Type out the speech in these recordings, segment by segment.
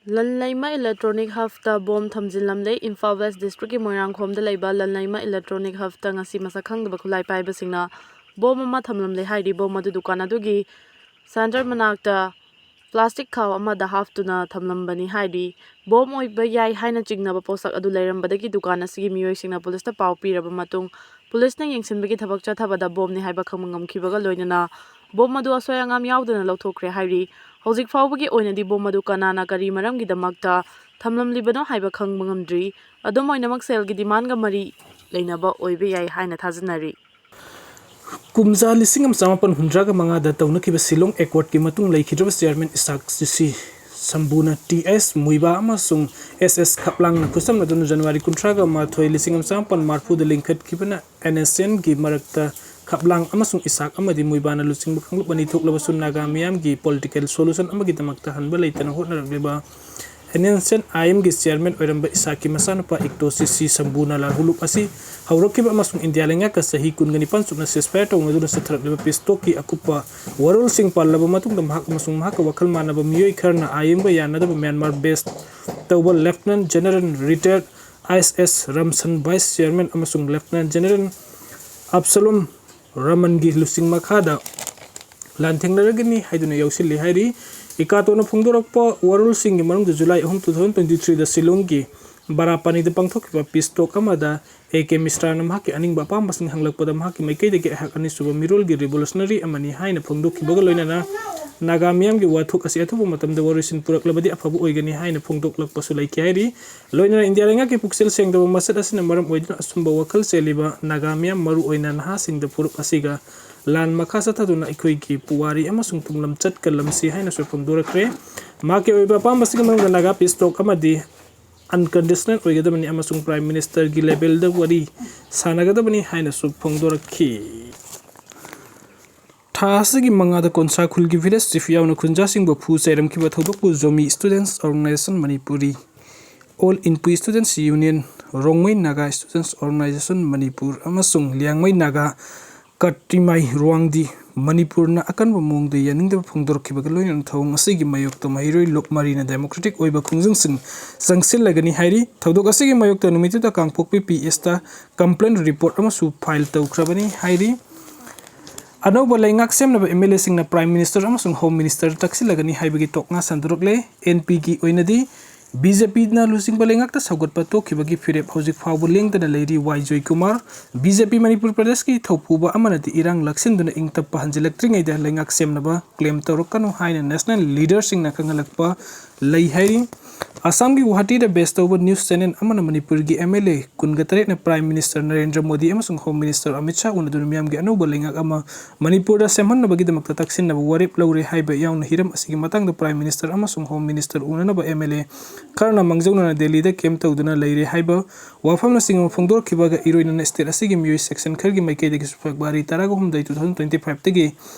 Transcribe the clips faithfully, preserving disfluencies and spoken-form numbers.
ꯂꯟꯂꯩꯃ electronic ꯍꯕꯇ bomb ꯊꯝꯖꯤꯜꯂꯝꯂꯦ꯫ Imphal west ꯗꯤꯁꯇ꯭ꯔꯤꯛꯀꯤ ꯃꯣꯏꯔꯥꯡꯈꯣꯝꯗ ꯂꯩꯕ ꯂꯟꯂꯩꯃ electronic ꯍꯕꯇ ꯉꯁꯤ ꯃꯁꯛ ꯈꯪꯗꯕ ꯈꯨꯠꯂꯥꯏ ꯄꯥꯏꯕꯁꯤꯡꯅ ꯕꯣꯝ ꯑꯃ ꯊꯝꯂꯝꯂꯦ ꯍꯥꯏꯔꯤ꯫ ꯕꯣꯝ ꯑꯗꯨ ꯗꯨꯀꯥꯟ ꯑꯗꯨꯒꯤ ꯁꯦꯟꯇꯔ ꯃꯅꯥꯛꯇ ꯄ꯭ꯂꯥꯁꯇꯤꯛ ꯈꯥꯎ ꯑꯃꯗ ꯍꯥꯞꯇꯨꯅ ꯊꯝꯂꯝꯕꯅꯤ ꯍꯥꯏꯔꯤ꯫ ꯕꯣꯝ ꯑꯣꯏꯕ ꯌꯥꯏ ꯍꯥꯏꯅ ꯆꯤꯡꯅꯕ ꯄꯣꯠꯁꯛ ꯑꯗꯨ ꯂꯩꯔꯝꯕꯗꯒꯤ ꯗꯨꯀꯥꯟ ꯑꯁꯤꯒꯤ ꯃꯤꯑꯣꯏꯁꯤꯡꯅ ꯄꯨꯂꯤꯁꯇ ꯄꯥꯎ ꯄꯤꯔꯕ ꯃꯇꯨꯡ, ꯄꯨꯂꯤꯁꯅ ꯌꯦꯡꯁꯤꯟꯕꯒꯤ ꯊꯕꯛ ꯆꯠꯊꯕꯗ ꯕꯣꯝꯅꯤ ꯍꯥꯏꯕ ꯈꯪꯕ ꯉꯝꯈꯤꯕꯒ ꯂꯣꯏꯅꯅ ꯕꯣꯝ ꯑꯗꯨ ꯑꯁꯣꯏ ꯑꯉꯥꯝ ꯌꯥꯎꯗꯅ ꯂꯧꯊꯣꯛꯈ꯭ꯔꯦ ꯍꯥꯏꯔꯤ꯫ ꯍꯧꯖꯤꯛ ꯐꯥꯎꯕꯒꯤ ꯑꯣꯏꯅꯗꯤ ꯕꯣꯝ ꯑꯗꯨ ꯀꯅꯥꯅ ꯀꯔꯤ ꯃꯔꯝꯒꯤꯗꯃꯛꯇ ꯊꯝꯂꯝꯂꯤꯕꯅꯣ ꯍꯥꯏꯕ ꯈꯪꯕ ꯉꯝꯗ꯭ꯔꯤ꯫ ꯑꯗꯨꯝ ꯑꯣꯏꯅꯃꯛ, ꯁꯦꯜꯒꯤ ꯗꯤꯃꯥꯟꯒ ꯃꯔꯤ ꯂꯩꯅꯕ ꯑꯣꯏꯕ ꯌꯥꯏ ꯍꯥꯏꯅ ꯊꯥꯖꯅꯔꯤ꯫ ꯀꯨꯝꯖꯥ ꯂꯤꯁꯤꯡ ꯑꯃ ꯆꯃꯥꯄꯟ ꯍꯨꯝꯗ꯭ꯔꯥꯒ ꯃꯉꯥꯗ ꯇꯧꯅꯈꯤꯕ ꯁꯤꯂꯣꯡ ꯑꯦꯀꯣꯔꯗꯀꯤ ꯃꯇꯨꯡ ꯂꯩꯈꯤꯗ꯭ꯔꯕ ꯆꯤꯌꯥꯔꯃꯦꯟ ꯏꯁꯥꯛ ꯁꯤꯁꯤ ꯁꯝꯕꯨꯅ ꯇꯤ ꯑꯦꯁ ꯃꯨꯏꯕꯥ ꯑꯃꯁꯨꯡ ꯑꯦꯁ ꯑꯦꯁ ꯈꯞꯂꯥꯡꯅ ꯈꯨꯠꯁꯝꯅꯗꯨꯅ ꯖꯅꯋꯥꯔꯤ ꯀꯨꯟꯊ꯭ꯔꯥꯒ ꯃꯥꯊꯣꯏ, ꯂꯤꯁꯤꯡ ꯑꯃ ꯆꯃꯥꯄꯟ ꯃꯔꯤꯐꯨꯗ ꯂꯤꯡꯈꯠꯈꯤꯕꯅ ꯑꯦꯟ ꯑꯦꯁ ꯑꯦꯟꯒꯤ ꯃꯔꯛꯇ ꯈꯞꯂꯥꯡ ꯑꯃꯁꯨꯡ ꯏꯁꯥꯛ ꯑꯃꯗꯤ ꯃꯨꯏꯕꯥꯅ ꯂꯨꯆꯤꯡꯕ ꯀꯥꯡꯂꯨꯞ ꯑꯅꯤ ꯊꯣꯛꯂꯕꯁꯨ ꯅꯥꯒꯥ ꯃꯤꯌꯥꯝꯒꯤ ꯄꯣꯂꯤꯇꯤꯀꯦꯜ ꯁꯣꯂꯨꯁꯟ ꯑꯃꯒꯤꯗꯃꯛꯇ ꯍꯟꯕ ꯂꯩꯇꯅ ꯍꯣꯠꯅꯔꯛꯂꯤꯕ ꯑꯦꯟ ꯑꯦꯁ ꯑꯦꯟ ꯑꯥꯏ ꯑꯦꯝꯒꯤ ꯆꯤꯌꯥꯔꯃꯦꯟ ꯑꯣꯏꯔꯝꯕ ꯏꯁꯥꯛꯀꯤ ꯃꯆꯥꯅꯨꯄꯥ ꯏꯛꯇꯣ ꯁꯤꯁꯤ ꯁꯝꯕꯨꯅ ꯂꯥꯜꯍꯧꯂꯨꯞ ꯑꯁꯤ ꯍꯧꯔꯛꯈꯤꯕ ꯑꯃꯁꯨꯡ ꯏꯟꯗꯤꯌꯥ ꯂꯩꯉꯥꯛꯀ ꯆꯍꯤ ꯀꯨꯟꯒ ꯅꯤꯄꯥꯟ ꯆꯨꯞꯅ ceasefire ꯇꯧꯅꯗꯨꯅ ꯆꯠꯊꯔꯛꯂꯤꯕ peace talkꯀꯤ ꯑꯀꯨꯞꯄ ꯋꯥꯔꯣꯜꯁꯤꯡ ꯄꯜꯂꯕ ꯃꯇꯨꯡꯗ ꯃꯍꯥꯛ ꯑꯃꯁꯨꯡ ꯃꯍꯥꯛꯀ ꯋꯥꯈꯜ ꯃꯥꯟꯅꯕ ꯃꯤꯑꯣꯏ ꯈꯔꯅ ꯑꯥꯏ ꯑꯦꯝꯒ ꯌꯥꯅꯗꯕ ꯃ꯭ꯌꯥꯟꯃꯥꯔ base ꯇꯧꯕ Lieutenant General retired ꯑꯥꯏ ꯑꯦꯁ ꯑꯦꯁ ꯔꯝꯁꯟ vice chairman ꯑꯃꯁꯨꯡ Lieutenant General ꯑꯞꯁꯂꯣꯝ ꯔꯃꯟꯒꯤ ꯂꯨꯆꯤꯡ ꯃꯈꯥꯗ ꯂꯥꯟꯊꯦꯡꯅꯔꯒꯅꯤ ꯍꯥꯏꯗꯨꯅ ꯌꯥꯎꯁꯤꯜꯂꯤ ꯍꯥꯏꯔꯤ꯫ ꯏꯀꯥꯇꯣꯅ ꯐꯣꯡꯗꯣꯔꯛꯄ ꯋꯥꯔꯣꯜꯁꯤꯡꯒꯤ ꯃꯅꯨꯡꯗ ꯖꯨꯂꯥꯏ ꯑꯍꯨꯝ, two thousand twenty threeꯗ ꯁꯤꯂꯣꯡꯒꯤ ꯕꯥꯔꯥꯄꯥꯅꯤꯗ ꯄꯥꯡꯊꯣꯛꯈꯤꯕ peace talk ꯑꯃꯗ ꯑꯦ ꯀꯦ ꯃꯤꯁ꯭ꯔꯥꯅ ꯃꯍꯥꯛꯀꯤ ꯑꯅꯤꯡꯕ ꯑꯄꯥꯝꯕꯁꯤꯡ ꯍꯪꯂꯛꯄꯗ ꯃꯍꯥꯛꯀꯤ ꯃꯥꯏꯀꯩꯗꯒꯤ ꯑꯩꯍꯥꯛ ꯑꯅꯤꯁꯨꯕ ꯃꯤꯔꯣꯜꯒꯤ revolutionary ꯑꯃꯅꯤ ꯍꯥꯏꯅ ꯐꯣꯡꯗꯣꯛꯈꯤꯕꯒ ꯂꯣꯏꯅꯅ ꯅꯥꯒꯥ ꯃꯤꯌꯥꯝꯒꯤ ꯋꯥꯊꯣꯛ ꯑꯁꯤ ꯑꯊꯨꯕ ꯃꯇꯝꯗ ꯋꯥꯔꯣꯏꯁꯤꯟ ꯄꯨꯔꯛꯂꯕꯗꯤ ꯑꯐꯕ ꯑꯣꯏꯒꯅꯤ ꯍꯥꯏꯅ ꯐꯣꯡꯗꯣꯛꯂꯛꯄꯁꯨ ꯂꯩꯈꯤ ꯍꯥꯏꯔꯤ꯫ ꯂꯣꯏꯅꯅ ꯏꯟꯗꯤꯌꯥ ꯂꯩꯉꯥꯛꯀꯤ ꯄꯨꯛꯆꯦꯜ ꯁꯦꯡꯗꯕ ꯃꯆꯠ ꯑꯁꯤꯅ ꯃꯔꯝ ꯑꯣꯏꯗꯨꯅ ꯑꯆꯨꯝꯕ ꯋꯥꯈꯜ ꯆꯦꯜꯂꯤꯕ ꯅꯥꯒꯥ ꯃꯤꯌꯥꯝ, ꯃꯔꯨꯑꯣꯏꯅ ꯅꯍꯥꯁꯤꯡꯗ ꯐꯨꯔꯨꯞ ꯑꯁꯤꯒ ꯂꯥꯟ ꯃꯈꯥ ꯆꯠꯊꯗꯨꯅ ꯑꯩꯈꯣꯏꯒꯤ ꯄꯨꯋꯥꯔꯤ ꯑꯃꯁꯨꯡ ꯇꯨꯡꯂꯝꯆꯠ ꯀꯜꯂꯝꯁꯤ ꯍꯥꯏꯅꯁꯨ ꯐꯣꯡꯗꯣꯔꯛꯈ꯭ꯔꯦ꯫ ꯃꯍꯥꯛꯀꯤ ꯑꯣꯏꯕ ꯑꯄꯥꯝꯕꯁꯤꯡꯒꯤ ꯃꯅꯨꯡꯗ ꯅꯥꯒꯥ peace talk ꯑꯃꯗꯤ unconditional ꯑꯣꯏꯒꯗꯕꯅꯤ ꯑꯃꯁꯨꯡ Prime Ministerꯒꯤ levelꯗ ꯋꯥꯔꯤ ꯁꯥꯟꯅꯒꯗꯕꯅꯤ ꯍꯥꯏꯅꯁꯨ ꯐꯣꯡꯗꯣꯔꯛꯈꯤ꯫ ꯊꯥ ꯑꯁꯤꯒꯤ ꯃꯉꯥꯗ ꯀꯣꯟꯁꯥ ꯈꯨꯜꯒꯤ village chief ꯌꯥꯎꯅ ꯈꯨꯟꯖꯥꯁꯤꯡꯕꯨ ꯐꯨ ꯆꯩꯔꯝꯈꯤꯕ ꯊꯧꯗꯣꯛꯄꯨ Zomi Students Organisation Manipuri, All Inpui Students Union, Rongmei Naga Students Organisation Manipur ꯑꯃꯁꯨꯡ ꯂꯤꯌꯥꯡꯃꯩ ꯅꯥꯒꯥ ꯀꯇ꯭ꯔꯤꯃꯥꯏ ꯔꯨꯋꯥꯡꯗꯤ ꯃꯅꯤꯄꯨꯔꯅ ꯑꯀꯟꯕ ꯃꯑꯣꯡꯗ ꯌꯥꯅꯤꯡꯗꯕ ꯐꯣꯡꯗꯣꯔꯛꯈꯤꯕꯒ ꯂꯣꯏꯅꯅ ꯊꯧꯑꯣꯡ ꯑꯁꯤꯒꯤ ꯃꯥꯌꯣꯛꯇ ꯃꯍꯩꯔꯣꯏ ꯂꯨꯞ ꯃꯔꯤꯅ democratic ꯑꯣꯏꯕ ꯈꯣꯡꯖꯪꯁꯤꯡ ꯆꯪꯁꯤꯜꯂꯒꯅꯤ ꯍꯥꯏꯔꯤ꯫ ꯊꯧꯗꯣꯛ ꯑꯁꯤꯒꯤ ꯃꯥꯌꯣꯛꯇ ꯅꯨꯃꯤꯠꯇꯨꯗ ꯀꯥꯡꯄꯣꯛꯄꯤ P S ꯇ complaint report ꯑꯃꯁꯨ file ꯇꯧꯈ꯭ꯔꯕꯅꯤ ꯍꯥꯏꯔꯤ꯫ ꯑꯅꯧꯕ ꯂꯩꯉꯥꯛ ꯁꯦꯝꯅꯕ M L A ꯁꯤꯡꯅ Prime Minister ꯑꯃꯁꯨꯡ Home Minister ꯇꯛꯁꯤꯜꯂꯒꯅꯤ ꯍꯥꯏꯕꯒꯤ ꯇꯣꯛꯅ ꯁꯟꯗꯣꯔꯛꯂꯦ꯫ N P ꯒꯤ ꯑꯣꯏꯅꯗꯤ B J P ꯅ ꯂꯨꯆꯤꯡꯕ ꯂꯩꯉꯥꯛꯇ ꯁꯧꯒꯠꯄ ꯇꯣꯛꯈꯤꯕꯒꯤ ꯐꯤꯔꯦꯞ ꯍꯧꯖꯤꯛ ꯐꯥꯎꯕ ꯂꯦꯡꯗꯅ ꯂꯩꯔꯤ꯫ ꯋꯥꯏ Joykumar, B J P Manipur ꯄ꯭ꯔꯗꯦꯁꯀꯤ ꯊꯧꯄꯨꯕ ꯑꯃꯅꯗꯤ ꯏꯔꯥꯡ ꯂꯥꯛꯁꯤꯟꯗꯨꯅ ꯏꯪ ꯇꯞꯄ ꯍꯟꯖꯤꯜꯂꯛꯇ꯭ꯔꯤꯉꯩꯗ ꯂꯩꯉꯥꯛ ꯁꯦꯝꯅꯕ claim ꯇꯧꯔꯛꯀꯅꯨ ꯍꯥꯏꯅ national leader ꯁꯤꯡꯅ ꯈꯪꯍꯜꯂꯛꯄ ꯂꯩ ꯍꯥꯏꯔꯤ꯫ ꯑꯁꯥꯝꯒꯤ ꯒꯨꯋꯥꯍꯥꯇꯤꯗ base ꯇꯧꯕ news channel ꯑꯃꯅ ꯃꯅꯤꯄꯨꯔꯒꯤ M L A ꯀꯨꯟꯒ ꯇꯔꯦꯠꯅ Prime Minister ꯅꯔꯦꯟꯗ꯭ꯔ ꯃꯣꯗꯤ ꯑꯃꯁꯨꯡ Home Minister ꯑꯃꯤꯠ ꯁꯥꯍ ꯎꯅꯗꯨꯅ ꯃꯤꯌꯥꯝꯒꯤ ꯑꯅꯧꯕ ꯂꯩꯉꯥꯛ ꯑꯃ ꯃꯅꯤꯄꯨꯔꯗ ꯁꯦꯝꯍꯟꯅꯕꯒꯤꯗꯃꯛꯇ ꯇꯛꯁꯤꯟꯅꯕ ꯋꯥꯔꯦꯞ ꯂꯧꯔꯦ ꯍꯥꯏꯕ ꯌꯥꯎꯅ ꯍꯤꯔꯝ ꯑꯁꯤꯒꯤ ꯃꯇꯥꯡꯗ Prime Minister ꯑꯃꯁꯨꯡ Home Minister ꯎꯅꯅꯕ M L A ꯈꯔꯅ ꯃꯥꯡꯖꯧꯅꯅ ꯗꯦꯜꯂꯤꯗ camp ꯇꯧꯗꯨꯅ ꯂꯩꯔꯦ ꯍꯥꯏꯕ ꯋꯥꯐꯝꯅꯆꯤꯡꯕ ꯐꯣꯡꯗꯣꯔꯛꯈꯤꯕꯒ ꯏꯔꯣꯏꯅꯅ state ꯑꯁꯤꯒꯤ ꯃꯤꯑꯣꯏ section ꯈꯔꯒꯤ ꯃꯥꯏꯀꯩꯗꯒꯤꯁꯨ February ꯇꯔꯥꯒ ꯍꯨꯝꯗꯣꯏ, two thousand twenty five ꯇꯒꯤ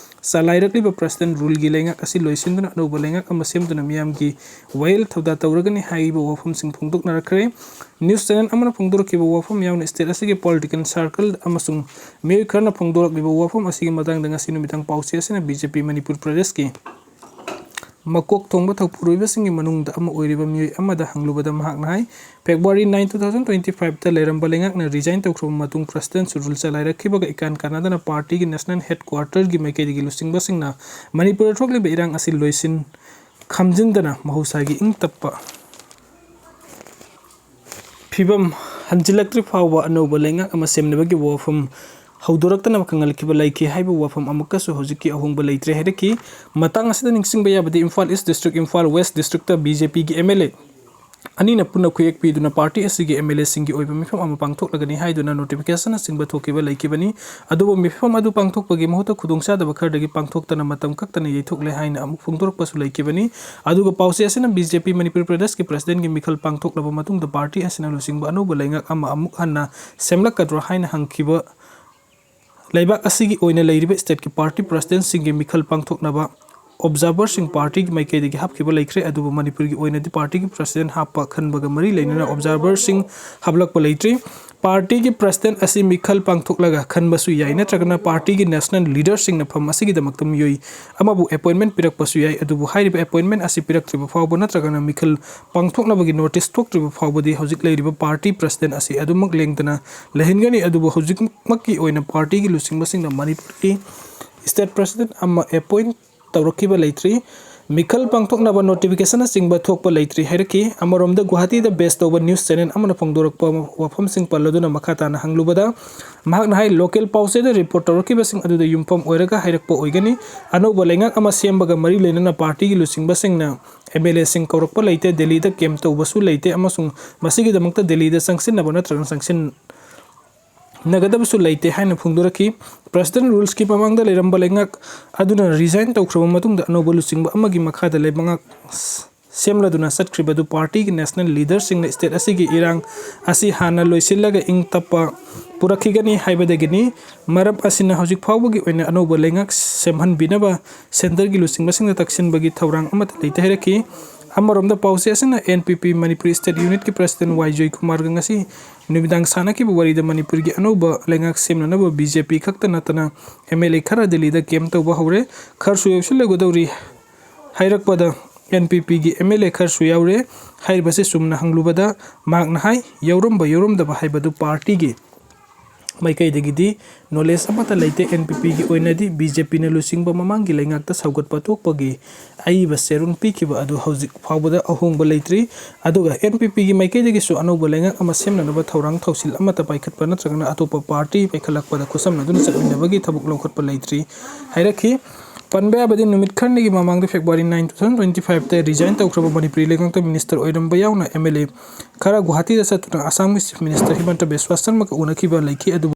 ꯆꯂꯥꯏꯔꯛꯂꯤꯕ President rule ꯒꯤ ꯂꯩꯉꯥꯛ ꯑꯁꯤ ꯂꯣꯏꯁꯤꯟꯗꯨꯅ ꯑꯅꯧꯕ ꯂꯩꯉꯥꯛ ꯑꯃ ꯁꯦꯝꯗꯨꯅ ꯃꯤꯌꯥꯝꯒꯤ ꯋꯥꯌꯦꯜ ꯊꯧꯗꯥ ꯇꯧꯔꯒꯅꯤ ꯍꯥꯏꯕ ꯋꯥꯐꯝꯁꯤꯡ ꯐꯣꯡꯗꯣꯛꯅꯔꯛꯈ꯭ꯔꯦ꯫ News channel ꯑꯃꯅ ꯐꯣꯡꯗꯣꯔꯛꯈꯤꯕ ꯋꯥꯐꯝ ꯌꯥꯎꯅ state ꯑꯁꯤꯒꯤ political circle ꯑꯃꯁꯨꯡ ꯃꯤꯑꯣꯏ ꯈꯔꯅ ꯐꯣꯡꯗꯣꯔꯛꯂꯤꯕ ꯋꯥꯐꯝ ꯑꯁꯤꯒꯤ ꯃꯇꯥꯡꯗ ꯉꯁꯤ ꯅꯨꯃꯤꯗꯥꯡ ꯄꯥꯎꯆꯦ ꯑꯁꯤꯅ B J P ꯃꯅꯤꯄꯨꯔ ꯄ꯭ꯔꯗꯦꯁꯀꯤ ꯃꯀꯣꯛ ꯊꯣꯡꯕ ꯊꯧꯄꯨꯔꯣꯏꯕꯁꯤꯡꯒꯤ ꯃꯅꯨꯡꯗ ꯑꯃ ꯑꯣꯏꯔꯤꯕ ꯃꯤꯑꯣꯏ ꯑꯃꯗ ꯍꯪꯂꯨꯕꯗ ꯃꯍꯥꯛꯅ ꯍꯥꯏ, February nine, two thousand twenty five ꯇ ꯂꯩꯔꯝꯕ ꯂꯩꯉꯥꯛꯅ resign ꯇꯧꯈ꯭ꯔꯕ ꯃꯇꯨꯡ President ꯁꯨ rule ꯆꯂꯥꯏꯔꯛꯈꯤꯕꯒ ꯏꯀꯥꯟ ꯀꯥꯟꯅꯗꯅ party ꯒꯤ national headquarter ꯒꯤ ꯃꯥꯏꯀꯩꯗꯒꯤ ꯂꯨꯆꯤꯡꯕꯁꯤꯡꯅ ꯃꯅꯤꯄꯨꯔꯗ ꯊꯣꯛꯂꯤꯕ ꯏꯔꯥꯡ ꯑꯁꯤ ꯂꯣꯏꯁꯤꯟ ꯈꯝꯖꯤꯟꯗꯅ ꯃꯍꯧꯁꯥꯒꯤ ꯏꯪ ꯇꯞꯄ ꯐꯤꯕꯝ ꯍꯟꯖꯤꯜꯂꯛꯇ꯭ꯔꯤ ꯐꯥꯎꯕ ꯑꯅꯧꯕ ꯂꯩꯉꯥꯛ ꯑꯃ ꯁꯦꯝꯅꯕꯒꯤ ꯋꯥꯐꯝ ꯍꯧꯗꯣꯔꯛꯇꯅꯕ ꯈꯪꯍꯜꯂꯛꯈꯤꯕ ꯂꯩꯈꯤ ꯍꯥꯏꯕ ꯋꯥꯐꯝ ꯑꯃꯨꯛꯀꯁꯨ ꯍꯧꯖꯤꯛꯀꯤ ꯑꯍꯣꯡꯕ ꯂꯩꯇ꯭ꯔꯦ ꯍꯥꯏꯔꯛꯈꯤ꯫ ꯃꯇꯥꯡ ꯑꯁꯤꯗ ꯅꯤꯡꯁꯤꯡꯕ ꯌꯥꯕꯗꯤ Imphal East District, Imphal West District ꯇ B J P ꯒꯤ M L A ꯑꯅꯤꯅ ꯄꯨꯟꯅ ꯈꯨꯌꯦꯛ ꯄꯤꯗꯨꯅ party ꯑꯁꯤꯒꯤ M L A ꯁꯤꯡꯒꯤ ꯑꯣꯏꯕ ꯃꯤꯐꯝ ꯑꯃ ꯄꯥꯡꯊꯣꯛꯂꯒꯅꯤ ꯍꯥꯏꯗꯨꯅ notification ꯅꯆꯤꯡꯕ ꯊꯣꯛꯈꯤꯕ ꯂꯩꯈꯤꯕꯅꯤ꯫ ꯑꯗꯨꯕꯨ ꯃꯤꯐꯝ ꯑꯗꯨ ꯄꯥꯡꯊꯣꯛꯄꯒꯤ ꯃꯍꯨꯠꯇ ꯈꯨꯗꯣꯡꯆꯥꯗꯕ ꯈꯔꯗꯒꯤ ꯄꯥꯡꯊꯣꯛꯇꯅ ꯃꯇꯝ ꯀꯛꯇꯅ ꯌꯩꯊꯣꯛꯂꯦ ꯍꯥꯏꯅ ꯑꯃꯨꯛ ꯐꯣꯡꯗꯣꯔꯛꯄꯁꯨ ꯂꯩꯈꯤꯕꯅꯤ꯫ ꯑꯗꯨꯒ ꯄꯥꯎꯆꯦ ꯑꯁꯤꯅ B J P ꯃꯅꯤꯄꯨꯔ ꯄ꯭ꯔꯗꯦꯁꯀꯤ President ꯒꯤ ꯃꯤꯈꯜ ꯄꯥꯡꯊꯣꯛꯂꯕ ꯃꯇꯨꯡꯗ party ꯑꯁꯤꯅ ꯂꯨꯆꯤꯡꯕ ꯑꯅꯧꯕ ꯂꯩꯉꯥꯛ ꯑꯃ ꯑꯃꯨꯛ ꯍꯟꯅ ꯁꯦꯝꯂꯛꯀꯗ꯭ꯔꯥ ꯍꯥꯏꯅ ꯍꯪꯈꯤꯕ ꯂꯩꯕꯥꯛ ꯑꯁꯤꯒꯤ ꯑꯣꯏꯅ ꯂꯩꯔꯤꯕ state ꯀꯤ party President ꯁꯤꯡꯒꯤ ꯃꯤꯈꯜ ꯄꯥꯡꯊꯣꯛꯅꯕ ꯑꯣꯕꯖꯥꯔꯚꯔꯁꯤꯡ ꯄꯥꯔꯇꯤꯒꯤ ꯃꯥꯏꯀꯩꯗꯒꯤ ꯍꯥꯞꯈꯤꯕ ꯂꯩꯈ꯭ꯔꯦ꯫ ꯑꯗꯨꯕꯨ ꯃꯅꯤꯄꯨꯔꯒꯤ ꯑꯣꯏꯅꯗꯤ ꯄꯥꯔꯇꯤꯒꯤ ꯄ꯭ꯔꯁꯤꯗꯦꯟ ꯍꯥꯞꯄ ꯈꯟꯕꯒ ꯃꯔꯤ ꯂꯩꯅꯅ ꯑꯣꯕꯖꯥꯔꯚꯔꯁꯤꯡ ꯍꯥꯞꯂꯛꯄ ꯂꯩꯇ꯭ꯔꯤ꯫ ꯄꯥꯔꯇꯤꯒꯤ ꯄ꯭ꯔꯁꯤꯗꯦꯟ ꯑꯁꯤ ꯃꯤꯈꯜ ꯄꯥꯡꯊꯣꯛꯂꯒ ꯈꯟꯕꯁꯨ ꯌꯥꯏ, ꯅꯠꯇ꯭ꯔꯒꯅ ꯄꯥꯔꯇꯤꯒꯤ ꯅꯦꯁꯅꯦꯜ ꯂꯤꯗꯔꯁꯤꯡꯅ ꯐꯝ ꯑꯁꯤꯒꯤꯗꯃꯛꯇ ꯃꯤꯑꯣꯏ ꯑꯃꯕꯨ ꯑꯦꯄꯣꯏꯟꯃꯦꯟ ꯄꯤꯔꯛꯄꯁꯨ ꯌꯥꯏ꯫ ꯑꯗꯨꯕꯨ ꯍꯥꯏꯔꯤꯕ ꯑꯦꯄꯣꯏꯟꯃꯦꯟ ꯑꯁꯤ ꯄꯤꯔꯛꯇ꯭ꯔꯤꯕ ꯐꯥꯎꯕ ꯅꯠꯇ꯭ꯔꯒꯅ ꯃꯤꯈꯜ ꯄꯥꯡꯊꯣꯛꯅꯕꯒꯤ ꯅꯣꯇꯤꯁ ꯊꯣꯛꯇ꯭ꯔꯤꯕ ꯐꯥꯎꯕꯗꯤ ꯍꯧꯖꯤꯛ ꯂꯩꯔꯤꯕ ꯄꯥꯔꯇꯤ ꯄ꯭ꯔꯁꯤꯗꯦꯟ ꯑꯁꯤ ꯑꯗꯨꯃꯛ ꯂꯦꯡꯗꯅ ꯂꯩꯍꯟꯒꯅꯤ꯫ ꯑꯗꯨꯕꯨ ꯍꯧꯖꯤꯛꯃꯛꯀꯤ ꯑꯣꯏꯅ ꯄꯥꯔꯇꯤꯒꯤ ꯂꯨꯆꯤꯡꯕꯁꯤꯡꯅ ꯃꯅꯤꯄꯨꯔꯒꯤ ꯁ꯭ꯇꯦꯠ ꯄ꯭ꯔꯁꯤꯗꯦꯟ ꯑꯃ ꯑꯦꯄꯣꯏꯟ ꯇꯧꯔꯛꯈꯤꯕ ꯂꯩꯇ꯭ꯔꯤ꯫ ꯃꯤꯈꯜ ꯄꯥꯡꯊꯣꯛꯅꯕ ꯅꯣꯇꯤꯐꯤꯀꯦꯁꯟꯅꯆꯤꯡꯕ ꯊꯣꯛꯄ ꯂꯩꯇ꯭ꯔꯤ ꯍꯥꯏꯔꯛꯈꯤ꯫ ꯑꯃꯔꯣꯝꯗ ꯒꯨꯋꯥꯍꯥꯇꯤꯗ ꯕꯦꯁ ꯇꯧꯕ ꯅ꯭ꯌꯨꯁ ꯆꯦꯅꯦꯜ ꯑꯃꯅ ꯐꯣꯡꯗꯣꯔꯛꯄ ꯋꯥꯐꯝꯁꯤꯡ ꯄꯜꯂꯗꯨꯅ ꯃꯈꯥ ꯇꯥꯅ ꯍꯪꯂꯨꯕꯗ, ꯃꯍꯥꯛꯅ ꯍꯥꯏ, ꯂꯣꯀꯦꯜ ꯄꯥꯎꯆꯦꯗ ꯔꯤꯄꯣꯔꯠ ꯇꯧꯔꯛꯈꯤꯕꯁꯤꯡ ꯑꯗꯨꯗ ꯌꯨꯝꯐꯝ ꯑꯣꯏꯔꯒ ꯍꯥꯏꯔꯛꯄ ꯑꯣꯏꯒꯅꯤ꯫ ꯑꯅꯧꯕ ꯂꯩꯉꯥꯛ ꯑꯃ ꯁꯦꯝꯕꯒ ꯃꯔꯤ ꯂꯩꯅꯅ ꯄꯥꯔꯇꯤꯒꯤ ꯂꯨꯆꯤꯡꯕꯁꯤꯡꯅ ꯑꯦꯝ ꯑꯦꯜ ꯑꯦꯁꯤꯡ ꯀꯧꯔꯛꯄ ꯂꯩꯇꯦ, ꯗꯦꯜꯂꯤꯗ ꯀꯦꯝꯞ ꯇꯧꯕꯁꯨ ꯂꯩꯇꯦ ꯑꯃꯁꯨꯡ ꯃꯁꯤꯒꯤꯗꯃꯛꯇ ꯗꯦꯜꯂꯤꯗ ꯆꯪꯁꯤꯟꯅꯕ ꯅꯠꯇ꯭ꯔꯒꯅ ꯆꯪꯁꯤꯟ ꯅꯒꯗꯕꯁꯨ ꯂꯩꯇꯦ ꯍꯥꯏꯅ ꯐꯣꯡꯗꯣꯔꯛꯈꯤ꯫ ꯄ꯭ꯔꯁꯤꯗꯦꯟ ꯔꯨꯜꯁꯀꯤ ꯃꯃꯥꯡꯗ ꯂꯩꯔꯝꯕ ꯂꯩꯉꯥꯛ ꯑꯗꯨꯅ ꯔꯤꯖꯥꯏꯟ ꯇꯧꯈ꯭ꯔꯕ ꯃꯇꯨꯡꯗ ꯑꯅꯧꯕ ꯂꯨꯆꯤꯡꯕ ꯑꯃꯒꯤ ꯃꯈꯥꯗ ꯂꯩꯕꯥꯛ ꯁꯦꯝꯂꯗꯨꯅ ꯆꯠꯈ꯭ꯔꯤꯕꯗꯨ ꯄꯥꯔꯇꯤꯒꯤ ꯅꯦꯁꯅꯦꯜ ꯂꯤꯗꯔꯁꯤꯡꯅ ꯁ꯭ꯇꯦꯠ ꯑꯁꯤꯒꯤ ꯏꯔꯥꯡ ꯑꯁꯤ ꯍꯥꯟꯅ ꯂꯣꯏꯁꯤꯜꯂꯒ ꯏꯪ ꯇꯞꯄ ꯄꯨꯔꯛꯈꯤꯒꯅꯤ ꯍꯥꯏꯕꯗꯒꯤꯅꯤ꯫ ꯃꯔꯝ ꯑꯁꯤꯅ ꯍꯧꯖꯤꯛ ꯐꯥꯎꯕꯒꯤ ꯑꯣꯏꯅ ꯑꯅꯧꯕ ꯂꯩꯉꯥꯛ ꯁꯦꯝꯍꯟꯕꯤꯅꯕ ꯁꯦꯟꯇꯔꯒꯤ ꯂꯨꯆꯤꯡꯕꯁꯤꯡꯅ ꯇꯛꯁꯤꯟꯕꯒꯤ ꯊꯧꯔꯥꯡ ꯑꯃꯠꯇ ꯂꯩꯇꯦ ꯍꯥꯏꯔꯛꯈꯤ꯫ ꯑꯃꯔꯣꯝꯗ ꯄꯥꯎꯆꯦ ꯑꯁꯤꯅ ꯑꯦꯟ ꯄꯤ ꯄꯤ ꯃꯅꯤꯄꯨꯔꯤ ꯁ꯭ꯇꯦꯠ ꯌꯨꯅꯤꯠꯀꯤ ꯄ꯭ꯔꯁꯤꯗꯦꯟ ꯋꯥꯏ ꯖꯣꯏꯀꯨꯃꯥꯔꯒ ꯉꯁꯤ ꯅꯨꯃꯤꯗꯥꯡ ꯁꯥꯟꯅꯈꯤꯕ ꯋꯥꯔꯤꯗ ꯃꯅꯤꯄꯨꯔꯒꯤ ꯑꯅꯧꯕ ꯂꯩꯉꯥꯛ ꯁꯦꯝꯅꯅꯕ ꯕꯤ ꯖꯦ ꯄꯤ ꯈꯛꯇ ꯅꯠꯇꯅ ꯑꯦꯝ ꯑꯦꯜ ꯑꯦ ꯈꯔ ꯗꯦꯜꯂꯤꯗ ꯀꯦꯝꯞ ꯇꯧꯕ ꯍꯧꯔꯦ, ꯈꯔꯁꯨ ꯌꯧꯁꯤꯜꯂꯒꯗꯧꯔꯤ ꯍꯥꯏꯔꯛꯄꯗ ꯑꯦꯟ ꯄꯤ ꯄꯤꯒꯤ ꯑꯦꯝ ꯑꯦꯜ ꯑꯦ ꯈꯔꯁꯨ ꯌꯥꯎꯔꯦ꯫ ꯍꯥꯏꯔꯤꯕꯁꯤ ꯆꯨꯝꯅ ꯍꯪꯂꯨꯕꯗ ꯃꯍꯥꯛꯅ ꯍꯥꯏ, ꯌꯥꯎꯔꯝꯕ ꯌꯥꯎꯔꯝꯗꯕ ꯍꯥꯏꯕꯗꯨ ꯄꯥꯔꯇꯤꯒꯤ ꯃꯥꯏꯀꯩꯗꯒꯤꯗꯤ ꯅꯣꯂꯦꯖ ꯑꯃꯠꯇ ꯂꯩꯇꯦ꯫ ꯑꯦꯟ ꯄꯤ ꯄꯤꯒꯤ ꯑꯣꯏꯅꯗꯤ ꯕꯤ ꯖꯦ ꯄꯤꯅ ꯂꯨꯆꯤꯡꯕ ꯃꯃꯥꯡꯒꯤ ꯂꯩꯉꯥꯛꯇ ꯁꯧꯒꯠꯄ ꯊꯣꯛꯄꯒꯤ ꯑꯏꯕ ꯆꯦꯔꯣꯜ ꯄꯤꯈꯤꯕ ꯑꯗꯨ ꯍꯧꯖꯤꯛ ꯐꯥꯎꯕꯗ ꯑꯍꯣꯡꯕ ꯂꯩꯇ꯭ꯔꯤ꯫ ꯑꯗꯨꯒ ꯑꯦꯟ ꯄꯤ ꯄꯤꯒꯤ ꯃꯥꯏꯀꯩꯗꯒꯤꯁꯨ ꯑꯅꯧꯕ ꯂꯩꯉꯥꯛ ꯑꯃ ꯁꯦꯝꯅꯅꯕ ꯊꯧꯔꯥꯡ ꯊꯧꯁꯤꯜ ꯑꯃꯠꯇ ꯄꯥꯏꯈꯠꯄ ꯅꯠꯇ꯭ꯔꯒꯅ ꯑꯇꯣꯞꯄ ꯄꯥꯔꯇꯤ ꯄꯥꯏꯈꯠꯂꯛꯄꯗ ꯈꯨꯠꯁꯝꯅꯗꯨꯅ ꯆꯠꯃꯤꯟꯅꯕꯒꯤ ꯊꯕꯛ ꯂꯧꯈꯠꯄ ꯂꯩꯇ꯭ꯔꯤ ꯍꯥꯏꯔꯛꯈꯤ꯫ ꯄꯟꯕ ꯌꯥꯕꯗꯤ ꯅꯨꯃꯤꯠ ꯈꯔꯅꯤꯒꯤ ꯃꯃꯥꯡꯗ February nine, two thousand twenty ꯐꯥꯏꯚꯇ ꯔꯤꯖꯥꯏꯟ ꯇꯧꯈ꯭ꯔꯕ ꯃꯅꯤꯄꯨꯔꯤ ꯂꯩꯉꯥꯛꯇ ꯃꯤꯅꯤꯁꯇꯔ ꯑꯣꯏꯔꯝꯕ ꯌꯥꯎꯅ ꯑꯦꯝ ꯑꯦꯜ ꯑꯦ ꯈꯔ ꯒꯨꯋꯥꯍꯥꯇꯤꯗ ꯆꯠꯇꯨꯅ ꯑꯁꯥꯝꯒꯤ ꯆꯤꯐ ꯃꯤꯅꯤꯁꯇꯔ ꯍꯤꯃꯟꯇ ꯕꯤꯁ꯭ꯋꯥ ꯁꯔꯃꯒ ꯎꯅꯈꯤꯕ ꯂꯩꯈꯤ꯫ ꯑꯗꯨꯕꯨ